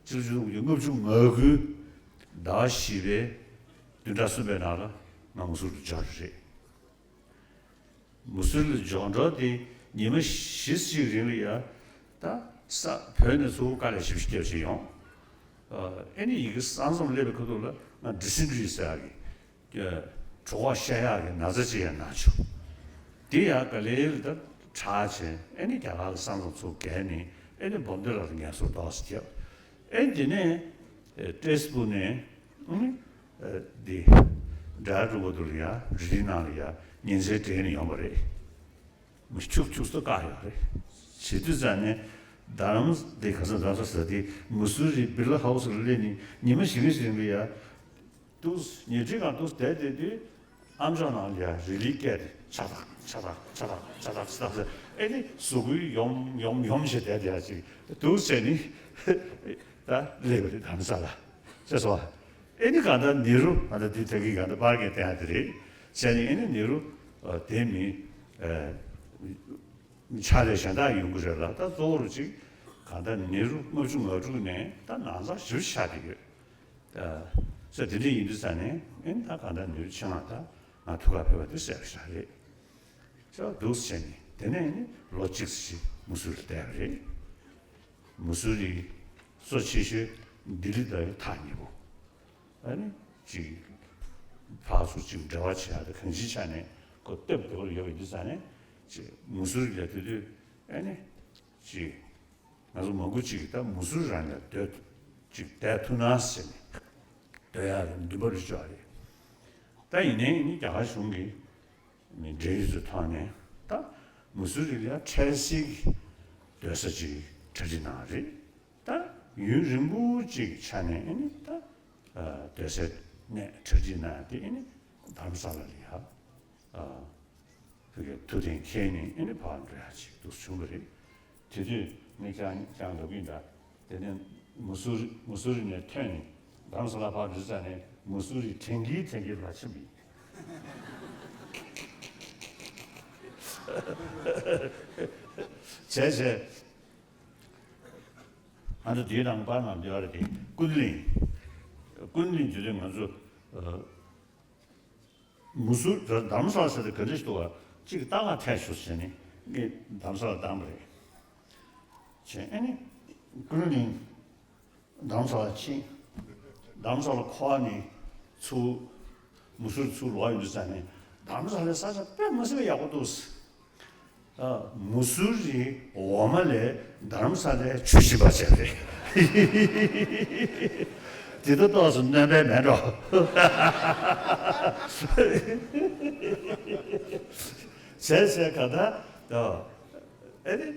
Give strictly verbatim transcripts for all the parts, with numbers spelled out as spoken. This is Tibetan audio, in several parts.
ཕྱི་ལོ་ཆིག་སྟོང་དགུ་བརྒྱ་ལྔ་བཅུ་ང་དགུའི་ཟླ་བ་བཞི་པའི་བདུན་ཕྲག་གསུམ་པའི་ནང་ལ་ང་མུ་སུ་རི་ལ་འབྱོར་རེད། མུ་སུ་རི་ལ་འབྱོར་འགྲོ་དེ་ཉི་མ་བཞི་ཙམ་རིང་ལ་ཡ། ད་ས་བོད་ནས་ཚུར་དཀའ་ལས་ཞེ་པོ་ཅིག་བརྒྱབ་བྱས་ཡོང་། ཨ་ཨེ་ནི་ཡི་གེ་གསར་རྩོམ་སླེབས་པའི་ཁ་ཐུག་ལ་ང་ཌི་སེན་ཊི་རི་ཟེར་ཡག་གི་གྲོད་ཁོག་བཤལ་ཡག་གི་ན་ཚ་ཅིག་ཡང་ན་བྱུང་། དེ་ཡང་ག་ལེ་ལ་ད་དྲག་བྱས། ཨེ་ནི་རྒྱ་གར་ལ་ས་མཚམས་ཚུར་བརྒལ་ནས་ཨེ་ནི་འབུམ་སྡེ་ལ་ངལ་གསོ་ཏོག་ཙམ་བརྒྱབ། ཨེ་དེ་ནས་ཨེ་ཏྲེས་པུར་ནས་ཨེ་ནི་ཨེ་འདི་ཌའི་རེག་ཊི་ཝར་ཌུ་ལ་ཡ་རི་ལི་ནང་ལ་ཡ་ཉིན་མཚན་སྦྲེལ་ནས་ཡོང་བ་རེད། མི་ཁྱུག་ཁྱུག་ཙམ་བཀག་ཡོད་རེད། བྱེད་དུས་ཙང་ནས་རྡ་རམ་དེ་ག་ས་རྡ་རམ་ས་ཟེར་དེ་མུ་སུ་རི་བི་ལ་ཧའུ་སི་ལ་སླེབས་ནས་ཉི་མ་བཞི་བཅུ་ཞིག་རིང་ལ་ཡ། འདུག་ཉལ་ཁྲིའི་སྒང་འདུག་བསྡད་བསྡད་དུས་ཨ་མཆོག་ནང་ལ་ཡ་རི་ལིའི་སྐད་དེ་ཆ་ཐག་ཆ་ཐག་ཆ་ཐག་ཆ་ཐག་ཆ་ཐག་ཟེར། ཨེ་ནི་གཟུགས་པོའི་ཡོམ་ཡོམ་ཡོམ་ཞེས་བསྡད་བསྡད་ཅིག་འདུག་བྱས་ནི་ད་སླེབས་པ་རེད་རྡ་རམ་ས་ལ། ཤེས་སོང་ཨ། ཨེ་ནི་གང་ལྟར་ནེ་རུ་ང་ད་འདི་ད་གིན་གང་ལྟར་པར་གྱི་བསྟན་ཡ་དེ་རེད། བྱས་ནི་ཨེ་ནི་ནེ་རུ་ཨ་དེ་མི་ཨ་ཕྱག་ལས་གཞན་དག་ཡོང་གི་རེད་ལ། ད་གཙོ་བོར་ཅིག་གང་ལྟར་ནེ་རུ་ལྔ་བཅུ་ང་དྲུག་ནས་ད་ནང་ཚགས་ཞེ་པོ་ཆགས་བསྡད་ཡོད། ཨ་ས་དེ་འདྲ་ཡིན་དུས་ཙང་ནས་ཨེ་ནི་ད་གང་ལྟར་ནེ་རུ་ཆེད་མངགས་ད་ང་ཐུག་ག་ཕེབས་པ་དེ་གསལ་པོ་ཞེ་དྲག་རེད། ཅག་འདུག་བྱས་ནས་དེ་ནས་ནི་ལོ་གཅིག་ཙམ་ཞིག་མུ་སུ་རི་བསྡད་པ་རེད། མུ་སུ་རི་གཙོ་ཆེ་ཤོས་ལྡི་ལི་དང་ཐག་ཉེ་པོ། ཨ་ནི་ཅིག་ཕར་ཚུར་ཅིག་འབྲེལ་བ་བྱེད་ཡག་དང་གང་ཅིའི་ཆ་ནས་ཁོ་སྟབས་བདེ་པོ་ཡོད་པ་ཡིན་དུས་ཙང་ནས་ཅིག་མུ་སུ་རི་ལ་དེ་དུས་ཨ་ནི་ཅིག་ང་ཚོ་མང་པོ་ཅིག་གིས་ད་མུ་སུ་རི་རང་ལ་སྡོད་ཅིག་བསྡད་ཐུབ་ན་ཟེར་ནས་སྡོད་ཡག་གི་འདུན་པ་རེ་ཤོར་བ་རེད། ད་ཡིན་ནའི་ནི་རྒྱ་གར་གཞུང་གིས་ནི་འབྲེལ་ཡོད་ཚོའི་ཐོག་ནས་ད་མུ་སུ་རི་ལ་འཕྲལ་སེལ་གྱི་སྡོད་ས་ཅིག་གྲ་སྒྲིག་གནང་བ་རེད། ད་ཡུན་རིང་པོ་ཅིག་གི་ཆ་ནས་ཨེ་ནི་ད་ཨ་སྡོད་སའི་གནས་གྲ་སྒྲིག་གནང་ཡ་དེ་ཨེ་ནི་རྡ་རམ་ས་ལ་ལ་ཡ་ཨ་བོད་སྐད་ཐུགས་གཏན་འཁེལ་ནས་ཨེ་ནི་ཕར་འགྲོ་ཡ་ཅིག་འདུག་བྱུང་བ་རེད། དེ་དུས་ངས་ཀྱང་ཀྱང་ལབ་ཀྱི་ཡིན་ད། དེ་ནས་མུ་སུ་རི་མུ་སུ་རི་ནས་ཐོན་ནས་རྡ་རམ་ས་ལ་ཕར་འགྲོ་ས་ནས་མུ་སུ་རི་དྲན་གྱིན་དྲན་གྱིན་ལ་ཕྱིན་པ་ཡིན། བྱས་བྱས། ང་ཚོ་དེའི་ནང་པར་ནང་འདི་བ་རེད་དེ་ཀུན་གླིང་། ཀུན་གླིང་དེ་དུས་ང་ཚོ་ཨ། མུ་སུ་རི་རྡ་རམ་ས་ལ་ཟེར་དེ་ག་འདྲ་ཞིག་འདུག་བ། གཅིག་ལྟ་ག་ཐད་ཞུ་ཟེར་ནས་ངས་རྡ་རམ་ས་ལ་བཏང་བ་རེད། བྱས་ཨ་ནི་ཀུན་གླིང་རྡ་རམ་ས་ལ་ཕྱིན། རྡ་རམ་ས་ལ་འཁོར་ནས་ཚུར་མུ་སུ་རི་ཚུར་ལོག་ཡོང་དུས་ཙང་ནས་རྡ་རམ་ས་ལའི་ས་ཆ་དཔེ་མི་སྲིད་པ་ཡག་པོ་འདུག། ཨ། མུ་སུ་རིའི་འོ་མ་ལས་རྡ་རམ་ས་ལའི་ཆུ་ཞིམ་པ་བྱས་རེད། དེ་ལྟ་ཏོག་ཙམ་སྣོན་པ་མེད་འགྲོ། བྱས་བྱས་ག་ད། ཨ་ཨེ་རེད།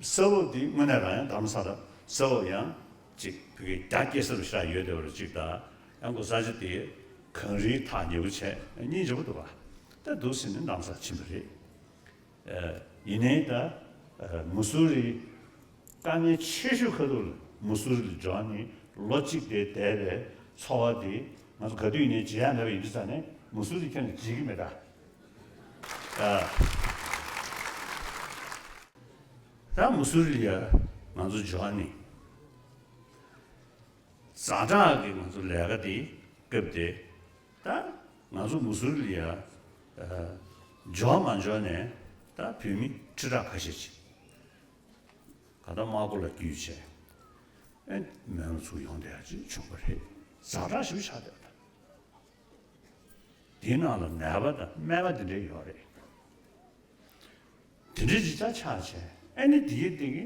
ས་འོག་འདི་དངོས་གནས་རང་ཡང་རྡ་རམ་ས་ལ་ས་འོག་ཡང་ཅིག་བོད་ཀྱི་རྒྱ་སྐྱེད་ས་རུ་ཤར་ཡོད་བསྡད་པ་རུ་ཅིག་དང་། ཡང་ཁོ་ས་ཆ་དེ་གངས་རིའི་ཐག་ཉེ་པོ་བྱས་སྙིང་རྗེ་པོ་འདུག་བ། ད་འདུག་ཟེར་ནས་རྡ་རམ་ས་ལ་ཕྱིན་པ་རེད། ཨ་ཡིན་ནའི་ད་ཨ་མུ་སུ་རི་དཀའ་ངལ་ཆེ་ཤོས་ཁ་ཐུག་ལ་མུ་སུ་རི་ལ་འབྱོར་ནས་ལོ་གཅིག་དེ་བསྡད་པའི་ཚོར་བ་དེ་ང་ཚོ་ག་དུས་ཡིན་ནའི་བརྗེད་ཡ་མེད་པ་ཡིན་དུས་ཙང་ནས་མུ་སུ་རི་ཁྱོན་ནས་བརྗེད་ཀྱི་མེད་ད། ཨ་ད་མུ་སུ་རི་ལ་ཡ་ང་ཚོ་འབྱོར་ནས། ཛ་དྲག་གི་ང་ཚོ་ལས་ཀ་དེ་སྐབས་དེ་ད་ང་ཚོ་མུ་སུ་རི་ལ་ཡ་ཨ་འབྱོར་མ་འབྱོར་ནས་ད་བོད་མི་ཁྲི་ཕྲག་ཁ་ཤས་ཤིག་ག་ད་དམག་སྒོ་ལ་བརྒྱུད་བྱས་ཨེ་མོན་ལ་ཚུར་ཡོང་བསྡད་ཡ་ཅིག་བྱུང་བ་རེད། ཛ་དྲག་ཞེ་པོ་ཆགས་བསྡད་པ་དང་། དེའི་ནང་ལ་ནད་པ་དང་སྨན་པ་དེ་འདྲས་ཡོད་རེད། དེ་འདྲའི་ཅིག་ཆ་ཆགས་བྱས་ཨ་ནི་དེའི་སྟེང་གི་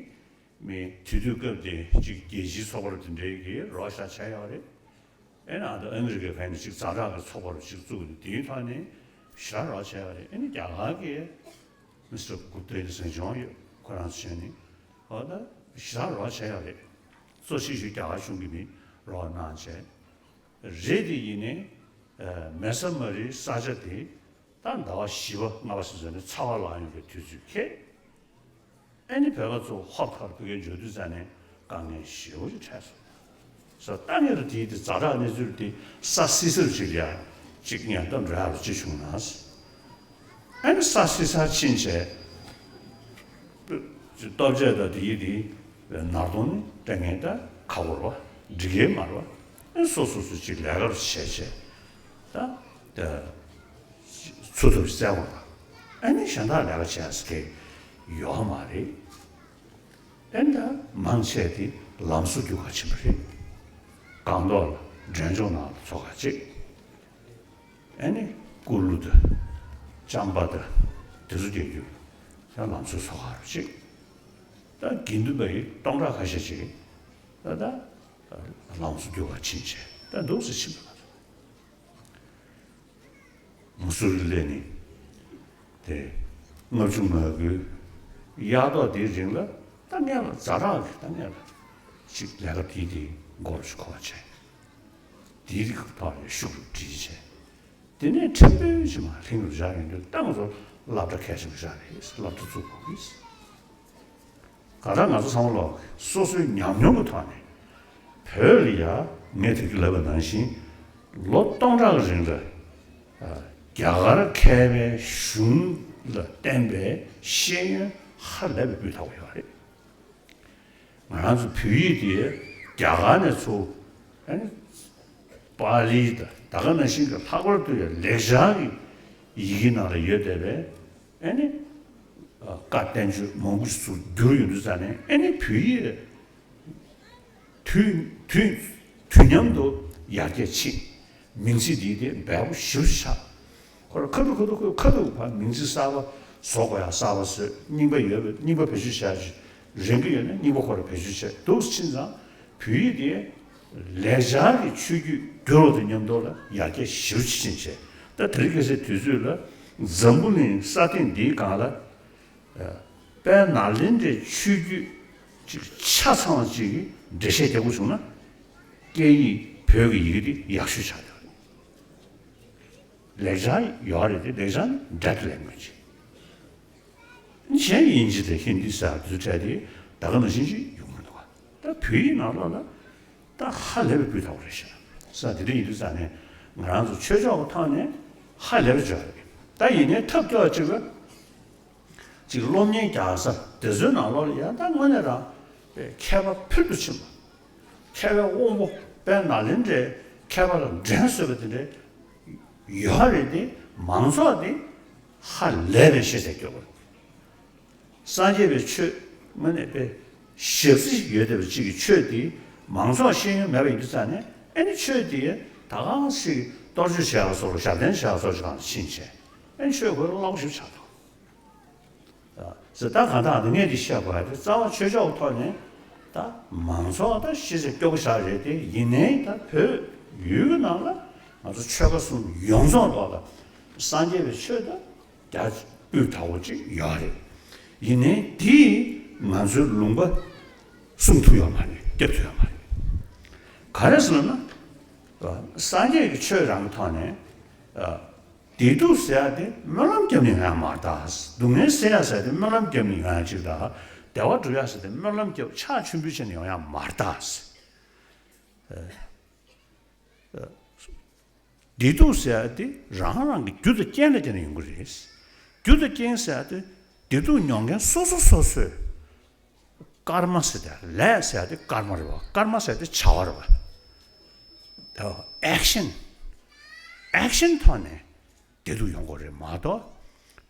མི་དེ་དུས་སྐབས་དེ་ཅིག་རྒྱལ་སྤྱིའི་ཚོགས་པ་དེ་འདྲའི་གི་རོགས་ཤག་བྱས་ཡོད་རེད། ཨ་ནི་ཨ་ད་ཨ་མི་རི་ཀའི་ཕན་ནི་ཅིག་ཛ་དྲག་གི་ཚོགས་པ་ཅིག་བཙུགས་ནས་དེའི་ཐོག་ནས་ཞེ་དྲག་རོགས་བྱས་ཡོད་རེད། ཨ་ནི་རྒྱ་གར་གི་མི་སི་ཊར་གུབ་ཏའི་གཟིམ་ཆུང་ཡོད། ཁོ་རང་ཚོ་བྱས་ནས་ཨ་ད་ཞེ་དྲག་རོགས་བྱས་ཡོད་རེད། གཙོ་ཆེ་ཤོས་རྒྱ་གར་གཞུང་གི་མི་རོགས་གནང་བྱས། རེད་དེ་ཡིན་ནའི་ཨ་མེ་ས་མ་རི་ས་ཆ་དེ་ད་ཟླ་བ་བཞི་པ་ལྔ་པ་ཟེར་ནས་ཚ་བ་ལངས་ཡོང་པའི་དུས་ཚོད་ཁེལ། ཨ་ནི་བོད་པ་ཚོ་ཧོབ་ཁ་རུ་ཕ་གིར་འབྱོར་དུས་ཙང་ནས་དཀའ་ངལ་ཞེ་པོ་ཅིག་འཕྲད་སོང་། ས་ད་ངེད་རང་དེའི་དེ་ཛ་དྲག་གནས་ཚུལ་དེ་ས་སྲིད་ས་རུ་ཅིག་ལ་ཡ་ཅིག་ཉེན་བརྡ་འགྲོ་ཡག་རུ་ཅིག་བྱུང་ན། ཨ་ནི་ས་སྲིད་ས་ཕྱིན་བྱས་ལྟོ་ཆས་དང་དེའི་དེ་ནར་གདོང་ནས་སྤྲད་མཁན་ད་ ཁག་པོ་རེད་བ། འགྲིག་གི་མ་རེད་བ། ཨེ་སོ་སོ་སོ་ཅིག་ལས་ཀ་བྱས་བྱས་ད་ད་ཚུགས་ཐུབ་ཅིག་བཙལ་དགོས་རེད་བ། ཨ་ནི་གཞན་དག་ལས་ཀ་བྱས་ཟེར་མཁན་ཡོད་མ་རེད། ཨེ་ད་མང་ཆེ་དེ་ལམ་བཟོ་རྒྱུག་ག་ཕྱིན་པ་རེད། སྒང་ཏོག་ལ་འབྲས་ལྗོངས་ནང་ལ་ཚོགས་ཁག་ཅིག་ཨ་ནི་ཀུ་ལུ་དང་ལྕམ་པ་དང་དེ་ཚོ་རྒྱག་རྒྱུ་ཡང་ལམ་བཟོ་ཚོགས་ཁག་རུ་ཅིག་ད་དགེ་འདུན་པ་ཡི་སྟོང་ཕྲག་ཁ་ཤས་ཅིག་ད་ད་ལམ་བཟོ་རྒྱུག་ག་ཕྱིན་བྱས་ད་འདུག་སེ་ཕྱིན་པ་ལ། མུ་སུ་རི་ལས་ནི་དེ་ལྔ་བཅུ་ང་དགུའི་དབྱར་ཐོག་དེའི་རིང་ལ་ད་ངས་ལ་ཛ་དྲག་གི་ད་ངས་ལ་ཅིག་ལས་ཀ་དེའི་དེའི་མགོ་ལ་ཞིག་འཁོར་བྱས། དེའི་རིགས་ཐོག་ནས་ཤུགས་རུ་སྒྲིལ་བྱས། དེ་ནས་ཕྲན་བུ་ཅིག་མར་ལྷིང་རུ་བཞག་ཡོང་དུས་ད་ང་ཚོ་སློབ་གྲྭ་གལ་ཆེན་པོ་བཞག་རེད། སློབ་གྲྭ་བཙུགས་དགོས་ཀྱི། གང་ལྟར་ང་ཚོ་ཚང་མ་ལོག་སོ་སོའི་ཉམས་མྱོང་གི་ཐོག་ནས་བོད་ལ་ཡ་ངས་དེ་གི་ལབ་པ་ནང་བཞིན་ལོ་སྟོང་ཕྲག་གི་རིང་ལ་རྒྱ་གར་མཁས་པའི་གཞུང་ལ་བརྟེན་པའི་ཤེས་ཡོན་ཧ་ལས་པའི་སྤུས་དག་པོ་ཡོད་རེད། ང་རང་ཚོ་བོད་ཡིག་དེ་རྒྱ་གར་ནས་ཚུར་ཨ་ནི་པཱ་ལི་དང་ད་ག་ནང་བཞིན་གྱི་ལྷག་པར་དུ་ཡང་ལེགས་སྦྱར་གྱི་ཡི་གེ་ནང་ལ་ཡོད་བསྡད་པའི་ཨ་ནི་བཀའ་བསྟན་བཅོས་མང་པོ་ཞིག་ཚུར་བསྒྱུར་ཡོང་དུས་ཙང་ནས་ཨ་ནི་བོད་ཡིག་དུས་དུས་དུས་མཉམ་དུ་ཡར་རྒྱས་ཕྱིན། མིང་ཚིག་འདི་དེ་འབེལ་པོ་ཞེ་པོ་ཆགས། ཁོ་ར་ཁ་ཐུག་ཁ་ཐུག་ཁ་ཐུག་ཕར་མིང་ཚིག་གསར་པ་བཟོ་དགོས་ཡ་གསར་པ་བཟོས། རྙིང་པ་ཡོད་པ་རྙིང་པ་བེད་སྤྱོད་བྱ་རིན་གྱི་ཡོད་ན་རྙིང་པ་ཁོ་ར་བེད་སྤྱོད་བྱས་འདུག་ཕྱིན་ཙང་བོད་ཡིག་དེ་ལེགས་སྦྱར་གྱི་ཆོས་བརྒྱུད་བསྒྱུར་བ་དང་མཉམ་དུ་ལ་ཡར་རྒྱས་ཞེ་པོ་ཅིག་ཕྱིན་བྱས། ད་དེ་རིང་ཁ་སང་དུས་ཚོད་ལ་འཛམ་བུ་གླིང་ས་སྟེང་འདིའི་སྒང་ལ་དཔལ་ནཱ་ལེནྡྲའི་ཆོས་བརྒྱུད་ཅིག་ཆ་ཚང་བ་ཅིག་གིས་འགྲེལ་བཤད་རྒྱག་དགོས་བྱུང་ན་སྐད་ཡིག་བོད་ཀྱི་ཡི་གེ་འདི་ཡག་ཤོས་ཆགས་ཡོད་རེད། ལེགས་སྦྱར་ཡོད་རེད་དེ་ལེགས་སྦྱར་ནི་འདྲ་དེ་ལས་མོད་ཅིག་གཞན་དབྱིན་ཇི་དང་ཧིན་དི་ཟེར་དུས་འཕྲད་དེ་ད་ག་ནང་བཞིན་ཅིག་ཡོང་གི་འདུག་བ། ད་བོད་ཡིག་ནང་ལོགས་ལ་ད་ཧ་ལས་པའི་སྤུས་དག་པོ་རེད་ཤག་ས་དེ་འདྲ་ཡིན་དུས་ཙང་ནས་ང་རང་ཚོ་ཆོས་ཕྱོགས་ཀྱི་ཐོག་ནས་ཧ་ལས་པའི་འཇོག་རེད། ད་ཡིན་ནའི་ཐབས་སྐྱོ་བ་གཅིག་ལ། ཅིག་སློབ་གཉེར་རྒྱག་ས་དེ་ཚོའི་ནང་ལོགས་ལ་ཡང་ད་དངོས་གནས་རང་མཁས་པ་ཕུལ་དུ་ཕྱིན་པ། མཁས་པའི་དབང་པོ་དཔལ་ནཱ་ལེནྡྲའི་མཁས་པ་ལ་འགྲན་བཟོད་པ་དེ་འདྲའི་ཡོད་རེད་དེ་མང་ཚོགས་དེ་ཧ་ལས་པའི་ཤེས་ཚད་སྐྱོ་པོ་རེད། སངས་རྒྱས་པའི་ཆོས་དངོས་གནས་དཔེ་ཞབས་ཕྱི་ཡོད་བསྡད་པ་གཅིག་གི་ཆོས་དེ་མང་ཚོགས་ཤེས་ཡོན་མེད་པ་ཡིན་དུས་ཙང་ནས་ཨ་ནི་ཆོས་དེ་ད་གང་ཞིག་གཏོར་བཅོས་བྱས་པ་སོགས་ལ་ཞབས་བརྟན་བྱས་པ་སོགས་ཀྱི་སྒང་ལ་ཕྱིན་བྱས་ཨ་ནི་ཆོས་གོ་སླ་པོ་ཞིག་ཆགས་འདུག་ཟེར། ད་གང་ལྟར་ངས་འདི་བཤད་དགོས་ཡ་དེ་རྩ་བ་ཆོས་ཕྱོགས་ཐོག་ནས་ད་མང་ཚོགས་ད་ཤེས་ཚད་སྐྱོ་པོ་ཞིག་རེད་དེ་ཡིན་ནའི་ད་བོད་ཡུལ་གྱི་ནང་ལ་ང་ཚོ་ཆོལ་ཁ་གསུམ་ཡོངས་རྫོགས་ལོག་ལ་སངས་རྒྱས་པའི་ཆོས་ད་རྒྱ་སྤུས་དག་པོ་ཅིག་ཡོད་རེད། ཡིན་ནའི་དེས་ང་ཚོའི་ལུང་པ་སྲུང་ཐུབ་ཡོད་མ་རེད། སྐྱོབ་ཐུབ་ཡོད་མ་རེད། ག་རེ་ཟེར་ན་སངས་རྒྱས་ཀྱི་ཆོས་རང་གི་ཐོག་ནས། བདེ་སྡུག་ཟེར་ཡ་དེ་སྨོན་ལམ་བརྒྱབ་ནས་ཡོང་ཡ་མ་རེད་ད། སྡུག་བསྔལ་སེལ་ཡ་ཟེར་ཡ་དེ་སྨོན་ལམ་བརྒྱབ་ནས་ཡོང་ཡ་གཅིག་དང་། བདེ་བ་སྒྲུབ་ཡ་ཟེར་དེ་སྨོན་ལམ་བརྒྱབ་ཕྱག་མཆོད་འབུལ་བྱས་ནས་ཡོང་ཡ་མ་རེད་ད། བདེ་སྡུག་ཟེར་ཡ་དེ་རང་རང་གི་རྒྱུ་དང་རྐྱེན་ལ་བརྟེན་ནས་ཡོང་གི་རེད། རྒྱུ་དང་རྐྱེན་ཟེར་ཡ་དེ་བདེ་སྡུག་མྱོང་མཁན་སོ་སོ་སོ་སོས། ཀརྨ་ཟེར་ཏེ་ལས་ཟེར་ཏེ་ཀརྨ་རེད་བ། ཀརྨ་ཟེར་ཏེ་བྱ་བ་རེད་བ། ཨེག་ཤན། ཨེག་ཤན་ཐོག་ནས་བདེ་སྡུག་ཡོང་དགོས་རེད་མ་གཏོགས།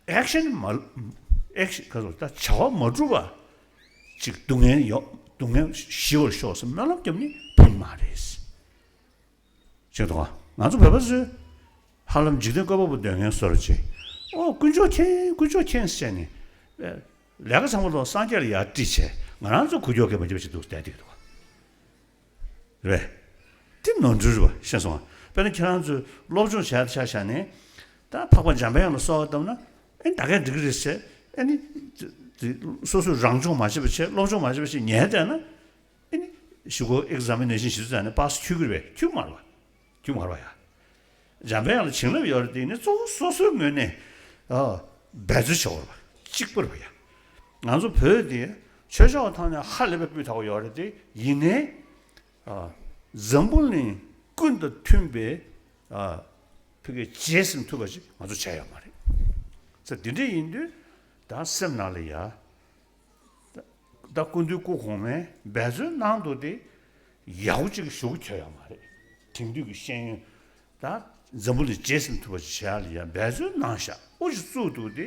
ཨེག་ཤན་མ་ཨེག་ཤན་ག་ཚོད་ད་བྱ་བ་མ་བསྒྲུབས་པ་ཅིག་སྡུག་བསྔལ་ཡོང་སྡུག་བསྔལ་ཞི་བར་ཤོག་ཟེར་སྨོན་ལམ་བརྒྱབ་ནི་བུད་མ་རེད། ཅེས་དང་། ང་ཚོ་བོད་པ་ཚོས་ཧ་ལམ་འཇིག་རྟེན་བཀོད་པ་པོ་འདོད་མཁན་བཟོ་འདྲ་ཅིག་ཨོ་དཀོན་མཆོག་མཁྱེན། དཀོན་མཆོག་མཁྱེན་ཟེར་ནས། ལས་ཀ་ཚང་མ་ལོ་སངས་རྒྱས་ལ་ཡར་དཀྲིས་བྱས་ང་རང་ཚོ་འགུལ་སྐྱོད་མཁན་མ་བྱེད་པ་ཞིག་འདུག་བསྡད་ཀྱི་འདུག་རེད། འདི་ནོར་འཁྲུལ་རེད་པ། ཤེས་སོང་ང་། དཔེར་ན་ཁྱེད་རང་ཚོས་སློབ་སྦྱོང་བྱས་བཞག་ནས། ད་འཕགས་པ་འཇམ་པའི་དབྱངས་ལ་གསོལ་བ་བཏབ་ན། ཨེ་ད་གས་འགྲིག་གི་རེད་ཟེར། ཨེ་ནི། སོ་སོས་རང་སྦྱོང་མ་བྱས་པ་བྱས་སློབ་སྦྱོང་མ་བྱས་པ་བྱས་ཉལ་བསྡད་ན། ཨེ་ནི། གཞུག་གུ་ཨེག་ཛ་མི་ནེ་ཤན་བྱེད་དུས་ཙང་ནས་པཱ་སི་ཁྱོད་ཀྱི་རེད་པས། ཁྱོད་མ་རེད་པ། ཁྱོད་མ་རེད་པ་ཡ། འཇམ་པའི་དབྱངས་ལ་བྱིན་རླབས་ཡོད་རེད་དེ་ནི་གཙོ་བོ་སོ་སོའི་ངོས་ནས། ཨ། འབད་རྩོལ་བྱེད་དགོས་རེད་པ། གཅིག་པ་རེད་པ་ཡ། ང་ཚོ་བོད་དེ་ཆོས་ཕྱོགས་ཐོག་ནས་ཧ་ལས་པའི་སྤུས་དག་པོ་ཡོད་རེད་དེ་ཡིན་ནའི། ཨ། འཛམ་བུ་གླིང་ཀུན་དང་མཐུན་པའི། ཨ། ཕ་གིའི་རྗེས་ཟིན་ཐུབ་པ་ཞིག་ང་ཚོ་བྱས་ཡོད་མ་རེད། ས་འདི་འདྲ་ཡིན་དུས་ད་སེམས་ནང་ལ་ཡ། ད་སྐུ་མདུན་སྐུ་གོང་མའི་འབད་རྩོལ་གནང་འདུག་སྟེ། ཡག་པོ་ཅིག་ཞུ་གི་ཁྱོད་ཡོད་མ་རེད། དེང་དུས་ཀྱི་ཤེས་ཡོན་ད་འཛམ་བུ་གླིང་རྗེས་ཟིན་ཐུབ་པ་ཅིག་བྱེད་ཡ་ལ་ཡ་འབད་བརྩོན་གནང་ཤག་ཨུ་ཅིག་བཙུགས་འདུག་དེ་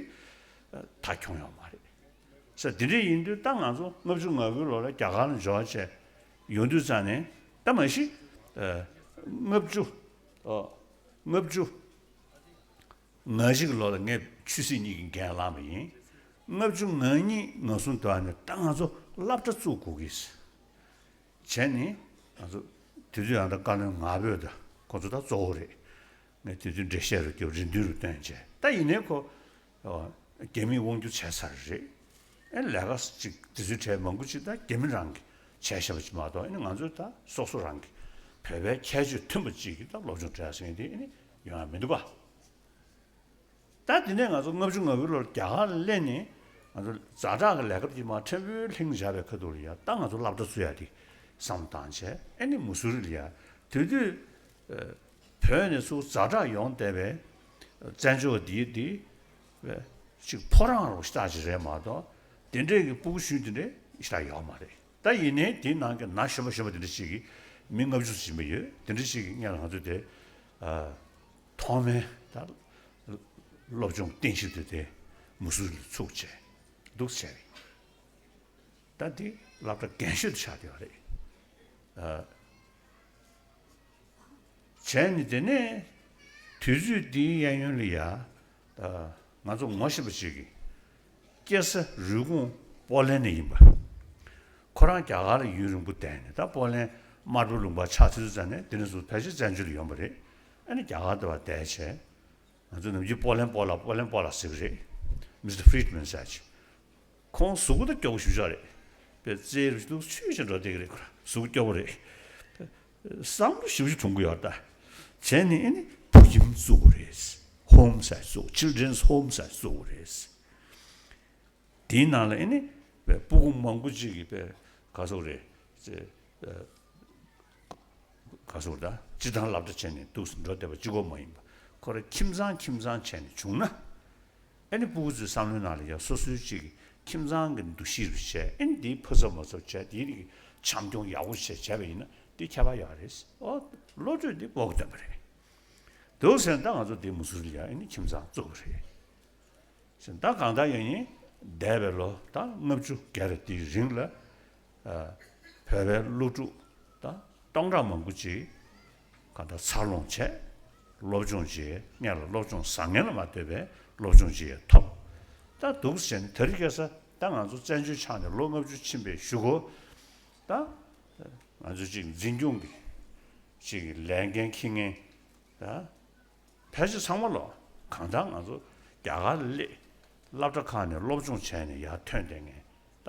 ད་ཁྱོང་ཡོད་མ་རེད། ས་དེ་འདྲ་ཡིན་དུས་ད་ང་ཚོ་ལྔ་བཅུ་ང་དགུའི་ལོ་ལ་རྒྱ་གར་ལ་འབྱོར་བྱས་ཡོང་དུས་ཙང་ནས་ད་མ་གཞི་ལྔ་བཅུ་ལྔ་བཅུ། ང་གཅིག་གི་ལོ་ལ་ངས་ཆོས་སྲིད་གཉིས་ཀྱི་འགན་བླངས་པ་ཡིན། ལྔ་བཅུ་ང་གཉིས་ང་གསུམ་དུ་ཨ་ནི་ད་ང་ཚོ་སློབ་གྲྭ་བཙུགས་དགོས་ཀྱི་བྱས་ནས་ང་ཚོ་དེ་དུས་ཡང་ད་བཀའ་བློན་ང་ཕོད་ད་ཁོ་ཚོ་ད་གཙོ་བོ་རེད། ངས་དེ་དུས་འགྲེལ་བཤད་རུ་སྐྱོར་རེ་འདུན་རུ་བཏོན་བྱས་ད་ཡིན་ནའི་ཁོ་རྒྱ་མིས་དབང་སྒྱུར་བྱས་ཚར་རེད། ཨེ་ལས་ཀ་ཅིག་དེ་ཚོའི་གྲས་མང་པོ་ཅིག་ད་རྒྱ་མི་རང་གིས་བྱས་བཞག་པ་ཅིག་མ་གཏོགས་ཨེ་ནི་ང་ཚོས་ད་སོ་སོ་རང་གིས་བོད་པའི་ཁྱད་ཆོས་མཐུན་པ་ཅིག་གིས་ད་སློབ་སྦྱོང་སྤྲད་ཟེར་མཁན་དེ་ཨེ་ནི་ཡོང་ཡ་མི་འདུག་ག། ད་དེ་ནས་ང་ཚོ་ལྔ་བཅུ་ང་དགུའི་ལོར་རྒྱ་གར་ལ་སླེབས་ནས་ང་ཚོ་ཛ་དྲག་གི་ལས་ཀ་དེ་མར་ཕྲན་བུའི་ལྷིང་འཇགས་པའི་ཁ་ཐུག་ལ་ཡ་ད་ང་ཚོ་སློབ་གྲྭ་བཙུགས་ཡ་དེ་བསམ་བློ་བཏང་བྱས་ཨེ་ནི་མུ་སུ་རི་ལ་ཡ་དེ་དུས་བོད་ནས་ཚུར་ཛ་དྲག་ཡོང་བསྡད་པའི་བཙན་བྱོལ་བ་འདིའི་འདི་ཅིག་ཕོ་བྲང་རུ་ཤ་སྟག་ཅིག་རེད་མ་གཏོགས་དེ་འདྲས་ཀྱི་སྤུ་གུ་གཞོན་དེ་འདྲས་ཤ་སྟག་ཡོད་མ་རེད། ད་ཡིན་ནའི་དེའི་ནང་གི་ན་གཞོན་པ་གཞོན་པ་དེ་འདྲ་ཞིག་གིས་མི་ལྔ་བཅུ་ཙམ་ཡོད་དེ་འདྲ་ཞིག་གིས་སྔོན་ལ་ང་ཚོ་དེ་ཐོག་མའི་ད་སློབ་སྦྱོང་རྟེན་གཞི་དེ་དེ་མུ་སུ་རི་ལ་ཚུགས་བྱས་འདུག་བྱས་རེད། ད་འདི་སློབ་གྲྭ་རྒན་ཤོས་དུ་ཆགས་བསྡད་པ་རེད། ཨ། བྱས་ནས་དེ་ནས་དུས་ཚོད་འདིའི་གཡས་གཡོན་ལ་ཡ། ཨ། ང་ཚོ་ངོ་ཤེས་པ་ཅིག་གིས་སྐྱེ་ས་རུས་ཁུངས་པོ་ལན་ནས་ཡིན་པ། ཁོ་རང་རྒྱ་གར་ལ་ཡུན་རིང་པོ་བསྡད་ནས་ད་པོ་ལན་དམར་པོའི་ལུང་པ་ཆགས་ཚུལ་ཙམ་ནས་དེ་ནས་བཟུང་ཕལ་ཆེར་བཙན་བྱོལ་དུ་ཡོང་པ་རེད། ཨ་ནི་རྒྱ་གར་དུ་བ་བསྡད་བྱས། ང་ཚོ་ནམ་རྒྱུན་པོ་ལན་པོ་ལ་པོ་ལན་པོ་ལ་ཟེར་གི་རེད། མི་སི་ཊར་ཕི་རི་ཌི་མན་ཟེར་གྱི། ཁོང་གཟུགས་པོ་ད་སྐྱོ་པོ་ཞེ་པོ་ཅིག་རེད། པའི་རྩེ་རུ་ཏུ་ཆུ་ཞིག་འགྲོ་བསྡད་ཀྱི་རེད། ཁོ་གཟུགས་སྐྱོ་པོ་རེད། བསམ་བློ་ཞེ་པོ་ཅིག་གཏོང་གི་ཡོད་ད། བྱས་ནས་ཨེ་ནི་བུ་ཁྱིམ་བཙུགས་དགོས་རེད། ཧོམ་ཟེར་བཙུགས། ཆིལ་ཌེན་ཧོམ་ཟེར་བཙུགས་དགོས་རེད། དེའི་ནང་ལ་ཨེ་ནི་པའི་སྤུ་གུ་མང་པོ་ཅིག་གིས་པའི་ག་སོག་རེད། ཅེ། ག་སོག་ད་སྤྱི་བཏང་སློབ་གྲྭ་བྱས་ནས་འདུག་སེ་འགྲོ་བསྡད་པ་གཅིག་པོ་མ་ཡིན་པ། ཁོ་རང་ཁྱིམ་ཚང་ཁྱིམ་ཚང་བྱས་ནས་བྱུང་ན། ཨེ་ནི་སྤུ་གུ་ཚོའི་བསམ་བློའི་ནང་ལ་ཡང་སོ་སོའི་ཅིག་ཁྱིམ་ཚང་གི་འདུ་ཤེས་རུ་བྱས་ཨེ་ནི་འདིའི་ཕུ་ཚབ་མ་ཚབ་བྱས་དེའི་རིགས་བྱམས་སྐྱོང་ཡག་པོ་བྱས་བྱས་པ་ཡིན་ན་འདི་ཁྱད་པར་ཡོད་རེད། ཨོ། བློ་གྲོས་འདི་སྤོ་གི་སྟོན་པ་རེད། འདུག་ཟེར་ན་ད་ང་ཚོ་འདི་མུ་སུ་རི་ལ་ཡང་ཨེ་ནི་ཁྱིམ་ཚང་བཙུགས་པ་རེད། ད་གང་ལྟར་ཡང་ཡིན། འདས་པའི་ལོ་ད་ལྔ་བཅུ་བརྒལ་བའི་དེའི་རིང་ལ། ཨ། བོད་པའི་སློབ་ཕྲུག་ད་སྟོང་ཕྲག་མང་པོ་ཅིག་གང་ལྟར་འཚར་ལོངས་བྱས། སློབ་སྦྱོང་བྱས་སྔོན་ལ་སློབ་སྦྱོང་བཟང་ངན་ལ་མ་ལྟོས་པའི་སློབ་སྦྱོང་བྱས་ཐོབ། ད་འདུག་ཟེར་ནས་དེ་རིང་ཁ་སང་ད་ང་ཚོ་བཙན་བྱོལ་ཆགས་ནས་ལོ་ལྔ་བཅུ་ཕྱིན་པའི་གཞུག་གུ། ད་ང་ཚོ་ཅིག་འཛིན་སྐྱོང་གི་ཅིག་ལས་འགན་འཁྱེར་མཁན་ད། ཕལ་ཆེར་ཚང་མ་ལོ། གང་ལྟར་ང་ཚོ་རྒྱ་གར་ལ་སླེབས། སློབ་གྲྭ་ཁག་ནས་སློབ་སྦྱོང་བྱས་ནས་ཡར་ཐོན་བསྡད་མཁན་ད་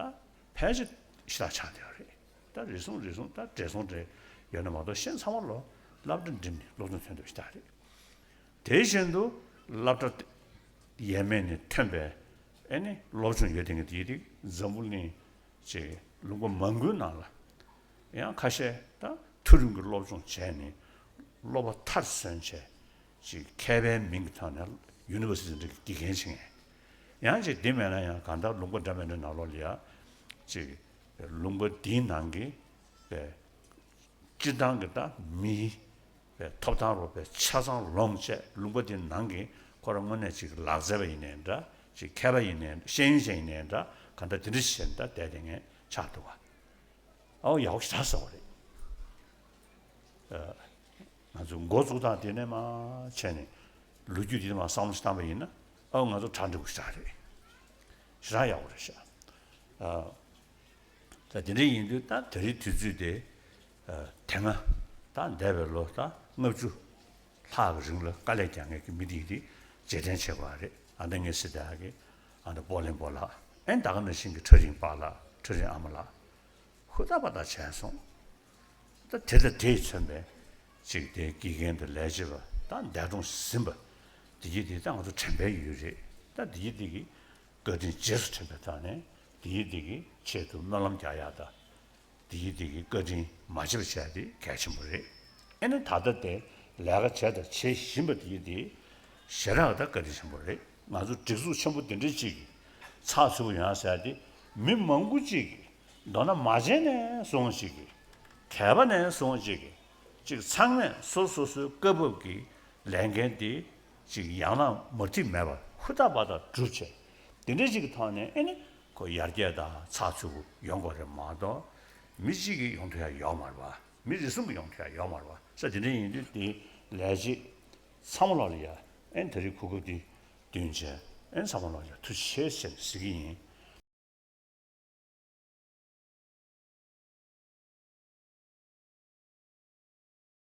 ཕལ་ཆེར་ཤ་སྟག་ཆགས་བསྡད་པ་རེད། ད་རེ་ཟུང་རེ་ཟུང་ད་བགྲེས་སོང་འདྲ་ཡོད་ན་མ་གཏོགས་གཞན་ཚང་མ་ལོ་སློབ་གྲྭ་འགྲིམས་ནས་སློབ་སྦྱོང་ཐོན་ཐུབ་ཤ་སྟག་རེད། དེ་བཞིན་དུ་སློབ་གྲྭ་ཡས་མས་ནས་ཐོན་པའི་ཨེ་ནི་སློབ་སྦྱོང་ཡོད་བསྡད་མཁན་དེ་ཡིན་དུས་འཛམ་བུ་གླིང་ཅིག་ལུང་པ་མང་པོའི་ནང་ལ་ཡང་ཁ་ཤས་ད་མཐོ་རིམ་གྱི་སློབ་སྦྱོང་བྱས་ནས་སློབ་པ་མཐར་སོན་བྱས་ཅིག་མཁས་པའི་མིང་གི་ཐོག་ནས་ཡུ་ནི་ཝར་སི་ཊི་འདྲ་གི་དགེ་རྒན་བྱེད་མཁན། ཡང་ཅིག་འདི་མེད་ན་ཡང་གང་ལྟར་ལུང་པ་འདྲ་མི་འདྲ་ནང་ལོགས་ལ་ཡ་ཅིག་ལུང་པ་འདིའི་ནང་གི་པའི་སྤྱིར་བཏང་གི་ད་མིའི་པའི་ཐོབ་ཐང་རོགས་པའི་ཆ་ཚང་ལོངས་བྱས་ལུང་པ་འདིའི་ནང་གི་ཁོ་རང་དངོས་གནས་ཅིག་ལག་རྩལ་པ་ཡིན་ནའི་འདྲ་ཅིག་མཁས་པ་ཡིན་ནའི་འདྲ་ཤེས་ཡོན་ཅན་ཡིན་ནའི་འདྲ་གང་ལྟར་དེ་འདྲ་བྱས་ནས་ད་བསྡད་དེ་ངས་ཆགས་འདུག་བ། ཨའོ་ཡག་པོ་ཞེ་དྲག་ཟེར་བ་རེད། ཨ། ང་ཚོ་འགོ་བཙུགས་སྟངས་དེ་ནས་མར་བྱས་ནས་ལོ་རྒྱུས་དེ་ནས་མར་བསམ་བློ་ཞིག་བཏང་པ་ཡིན་ན་ཨའོ་ང་ཚོ་གྲ་འགྲིག་པོ་ཞེ་དྲག་རེད། ཞེ་དྲག་ཡག་པོ་རེད་ཤག་ཨ། ད་དེ་འདྲ་ཡིན་དུས་ད་དེ་རིང་དུས་ཚོད་དེ་ཨ། དེ་སྔ་ད་འདས་པའི་ལོ་ད་ལྔ་བཅུ་ལྷག་གི་རིང་ལ་དཀའ་ལས་རྒྱག་མཁན་གྱི་མི་དེ་དེ་རྗེས་དྲན་བྱེད་དགོས་པ་རེད། ཨ་ད་ངས་ཟེར་ད་གི་ཨ་ད་པོ་ལན་པོ་ལགས་ཨེ་ད་ག་ནང་བཞིན་གྱི་ཁྲ་རིང་པ་ལགས་ཁྲ་རིང་ཨ་མ་ལགས། ཧུར་ཐག་པ་ཐག་བྱས་སོང་། ད་དེ་དང་དེས་མཚོན་པའི་ཅིག་དེ་དགེ་རྒན་དང་ལས་བྱེད་པ་ད་འདས་གྲོངས་ཟིན་པ་འདི་གྱིས་དེ་ད་ང་ཚོ་དྲན་པའི་ཡུལ་རེད། ད་འདི་གྱིས་དེ་གི་བཀའ་དྲིན་རྗེས་སུ་དྲན་པའི་ཐོག་ནས་འདི་གྱིས་དེ་གི་ཆེད་དུ་སྨོན་ལམ་རྒྱག་ཡག་ད་འདི་གྱིས་དེ་གི་བཀའ་དྲིན་མ་བརྗེད་པ་བྱས་དེ་གལ་ཆེན་པོ་རེད། ཨེ་ནི་ད་ལྟ་དེ་ལས་ཀ་བྱས་དང་བྱེད་བཞིན་པ་འདི་གྱིས་དེ་ཞེ་དྲག་ད་བཀའ་དྲིན་ཆེན་པོ་རེད། ང་ཚོ་སྒྲིག་འཛུགས་ཆེན་པོ་འདི་འདྲ་ཅིག་གི་ཚགས་ཚུད་པོ་ཡོང་ཡག་ཟེར་ཡག་དེ་མི་མང་པོ་ཅིག་གིས་མདོར་ན་མ་བྱས་ནས་སོང་ཞིག་གིས་ དད་པ་ནས་སོང་ཅིག་གིས་ཅིག་ཚང་མས་སོ་སོ་སོའི་སྐབས་བབ་ཀྱི་ལས་འགན་དེ་ཅིག་ཡང་ན་མུ་མཐུད་མེད་པར་ཧུར་ཐག་པ་ཐག་བསྒྲུབ་བྱས། དེ་འདྲ་ཅིག་གི་ཐོག་ནས་ཨེ་ནི་ཁོ་ཡར་རྒྱས་དང་ཚགས་ཚུད་པོ་ཡོང་དགོས་རེད་མ་གཏོགས། མི་གཅིག་གིས་ཡོང་ཐུབ་ཡ་ཡོད་མ་རེད་པ། མི་རེ་ཟུང་གིས་ཡོང་ཐུབ་ཡ་ཡོད་མ་རེད་པ། ས་དེ་འདྲ་ཡིན་དུས་དེ་ལས་བྱེད་ཚང་མ་ལོག་ལ་ཡ་ཨེ་ནི་ད་རེས་གོ་སྐབས་འདི་བསྟུན་བྱས་ཨེ་ནི་ཚང་མ་ལོག་ལ་ཡ་ཐུགས་རྗེ་ཆེ་ཟེར་ནས་ཟེར་གྱི་ཡིན།